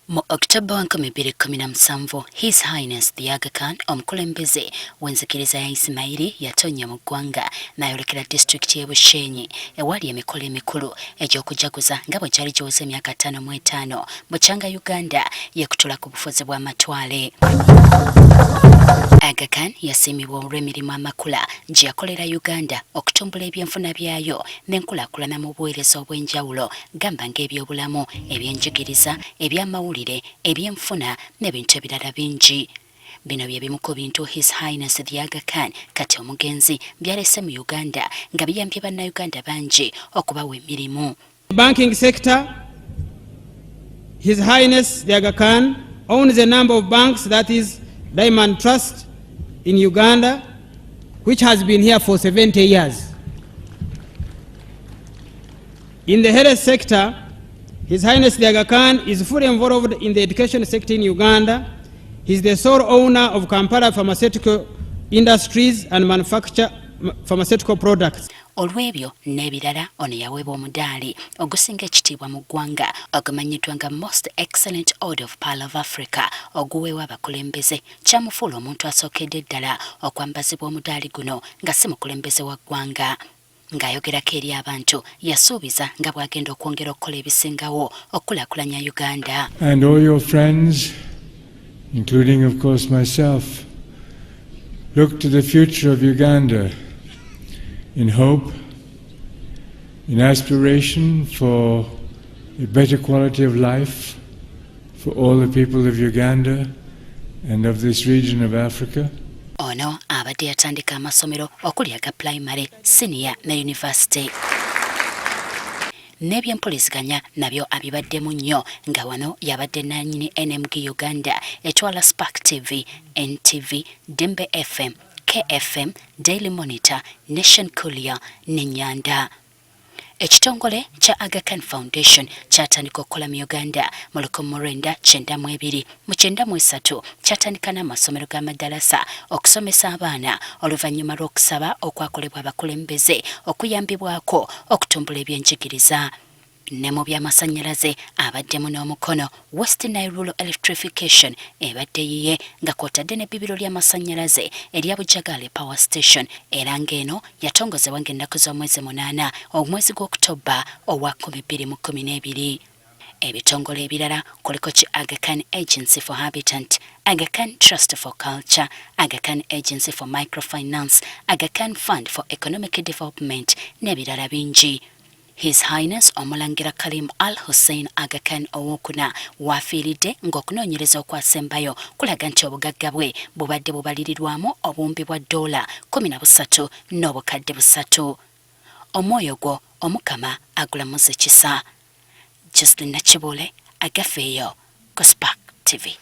Mu October wa 2017, His Highness the Aga Khan, omukulembeze w'enzikiriza ya Isimayiri, yatonnya mu ggwanga n'ayolekera disitulikiti y'e Bushenyi ewali emikolo emikulu egy'okujaguza nga bwe gyali giweze emyaka 55 bukyanga Uganda yeekutula ku bufuzi bw'amatwale. Aga Khan yasiimibwa olw'emirimu amakula gye yakolera Uganda okutumbula ebyenfuna byayo n'enkulaakulana mu buweereza obw'enjawulo gamba ng'ebyobulamu, ebyenjigiriza, ebyamawulire, ebyenfuna n'ebintu ebirala bingi. Bino bye bimu ku bintu His Highness the Aga Khan kati omugenzi by'aleese mu Uganda nga biyambye Bannayuganda bangi okubawa emirimu. Banking sector, His Highness the Aga Khan owns a number of banks, that is Diamond Trust in Uganda, which has been here for 70 years. In the health sector, His Highness the Aga Khan is fully involved in the education sector in Uganda. He is the sole owner of Kampala Pharmaceutical Industries and manufacture pharmaceutical products. Olw'ebyo n'ebirala, ono yaweebwa omudaali ogusinga ekitiibwa mu ggwanga ogumanyiddwa nga Most Excellent Order of Pearl of Africa oguweebwa abakulembeze. Kyamufuula omuntu asookedde ddala okwambazibwa omudaali guno nga si mukulembeze wa ggwanga. Ng'ayogerako eri abantu, yasuubiza nga bw'agenda okwongera okukola ebisingawo okukulaakulanya Uganda. And all your friends, including, of course, myself, look to the future of Uganda in hope, in aspiration for a better quality of life for all the people of Uganda and of this region of Africa. Ono abadde yatandika amasomero okuli aga pulayimale, siniya ne yunivasite. N'ebyempuliziganya nabyo abibaddemu nnyo, nga wano yabadde nannyini NMG Uganda etwala Spark TV, NTV, Dembe FM, KFM, Daily Monitor, Nation Courier ne Nyanda. Ekitongole kya Aga Khan Foundation kyatandika okukola mu Uganda mu 1992. Mu 93 kyatandika n'amasomero g'amadalasa okusomesa abaana, oluvannyuma lw'okusaba okwakolebwa abakulembeze okuyambibwako okutumbula ebyenjigiriza. Ne mu byamasannyalaze abaddemu n'omukono. West Nile Rural Electrification ebadde yiye, nga kwotadde n'ebbibiro ly'amasannyalaze erya Bujagale Power Station, era ng'eno yatongozebwa ng'ennaku z'omwezi 8 omwezi gw'Okutoba owa 2012. Ebitongole ebirala kuliko ki Aga Khan Agency for Habitat, Aga Khan Trust for Culture, Aga Khan Agency for Microfinance, Aga Khan Fund for Economic Development n'ebirala bingi. His Highness Omulangira Karim Al Hussein Aga Khan owokuna wafiiridde ng'okunoonyereza okwasembayo kulaga nti obugagga bwe bubadde bubalirirwamu obuwumbi bwa ddoola 13,300. Omwoyo gwo Omukama agulamuza ekisa. Jocelyn Nakibuule, Agafeeyo ku Spark TV.